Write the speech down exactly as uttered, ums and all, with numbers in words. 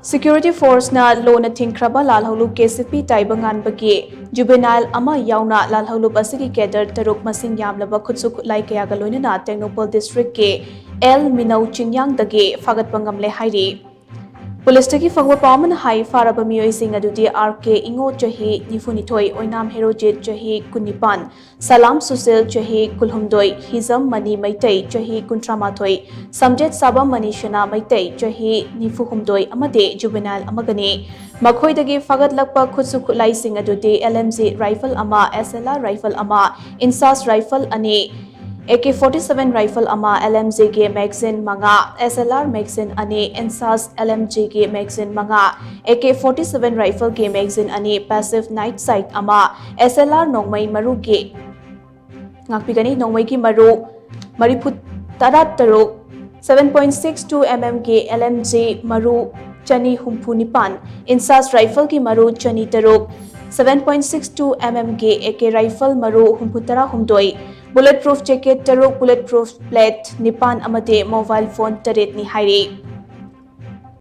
Security forceꯅ ꯂꯣꯅ ꯊꯤꯡꯈ꯭ꯔꯕ ꯂꯥꯜꯍꯧꯂꯨꯞ K C ꯄꯤ ꯇꯥꯏꯕꯪꯉꯥꯟꯕꯒꯤ juvenile ꯑꯃ ꯌꯥꯎꯅ ꯂꯥꯜꯍꯧꯂꯨꯞ ꯑꯁꯤꯒꯤ cadre ꯇꯔꯨꯛ ꯃꯁꯤꯡ ꯌꯥꯝꯂꯕ ꯈꯨꯠꯁꯨ ꯈꯨꯠꯂꯥꯏ ꯀꯌꯥꯒ ꯂꯣꯏꯅꯅ ꯇꯦꯡꯅꯧꯄꯜ districtꯀꯤ ꯑꯦꯜ ꯃꯤꯅꯧ ꯆꯤꯡꯌꯥꯡꯗꯒꯤ ꯐꯥꯒꯠꯄ ꯉꯝꯂꯦ ꯍꯥꯏꯔꯤ꯫ ꯄꯨꯂꯤꯁꯇꯒꯤ ꯐꯪꯕ ꯄꯥꯎ ꯑꯃꯅ ꯍꯥꯏ, ꯐꯥꯔꯕ ꯃꯤꯑꯣꯏꯁꯤꯡ ꯑꯗꯨꯗꯤ ꯑꯥꯔ ꯀꯦ ꯏꯉꯣ, ꯆꯍꯤ ꯅꯤꯐꯨꯅꯤꯊꯣꯏ, ꯑꯣꯏꯅꯥꯝ ꯍꯦꯔꯣꯖꯤꯠ, ꯆꯍꯤ ꯀꯨꯟꯅꯤꯄꯥꯟ, ꯁꯂꯥꯝ ꯁꯨꯁꯤꯜ, ꯆꯍꯤ ꯀꯨꯟꯍꯨꯝꯗꯣꯏ, ꯍꯤꯖꯝ ꯃꯅꯤ ꯃꯩꯇꯩ, ꯆꯍꯤ ꯀꯨꯟꯊ꯭ꯔꯥꯃꯥꯊꯣꯏ, ꯁꯝꯖꯦꯠ ꯁꯥꯕꯝ ꯃꯅꯤꯁꯅꯥ ꯃꯩꯇꯩ, ꯆꯍꯤ ꯅꯤꯐꯨꯍꯨꯝꯗꯣꯏ ꯑꯃꯗꯤ juvenile ꯑꯃꯒꯅꯤ꯫ ꯃꯈꯣꯏꯗꯒꯤ ꯐꯥꯒꯠꯂꯛꯄ ꯈꯨꯠꯁꯨ ꯈꯨꯠꯂꯥꯏꯁꯤꯡ ꯑꯗꯨꯗꯤ ꯑꯦꯜ ꯑꯦꯝ ꯖꯤ rifle ꯑꯃ, ꯑꯦꯁ ꯑꯦꯜ ꯑꯥꯔ rifle ꯑꯃ, INSAS rifle ꯑꯅꯤ, A K forty seven rifle ꯑꯃ, ꯑꯦꯜ ꯑꯦꯝ ꯖꯤꯒꯤ magazine ꯃꯉꯥ, ꯑꯦꯁ ꯑꯦꯜ ꯑꯥꯔ magazine ꯑꯅꯤ, INSAS ꯑꯦꯜ ꯑꯦꯝ ꯖꯤꯒꯤ magazine ꯃꯉꯥ, A K forty seven rifleꯒꯤ magazine ꯑꯅꯤ, passive night sight ꯑꯃ, ꯑꯦꯁ L R ꯅꯣꯡꯃꯩ ꯃꯔꯨꯒꯤ, ꯉꯥꯛꯄꯤꯒꯅꯤ, ꯅꯣꯡꯃꯩꯒꯤ ꯃꯔꯨ ꯃꯔꯤꯐꯨ ꯇꯔꯥ ꯇꯔꯨꯛ, seven point six two MM ꯒꯤ L M G ꯃꯔꯨ ꯆꯅꯤ ꯍꯨꯝꯐꯨ ꯅꯤꯄꯥꯟ, INSAS rifleꯒꯤ ꯃꯔꯨ ꯆꯅꯤ ꯇꯔꯨꯛ, seven point six two MM ꯒꯤ A K rifle ꯃꯔꯨ ꯍꯨꯝꯐꯨ ꯇꯔꯥ ꯍꯨꯝꯗꯣꯏ, bullet proof jacket ꯇꯔꯨꯛ, bullet proof plate ꯅꯤꯄꯥꯟ ꯑꯃꯗꯤ mobile phone ꯇꯔꯦꯠꯅꯤ ꯍꯥꯏꯔꯤ꯫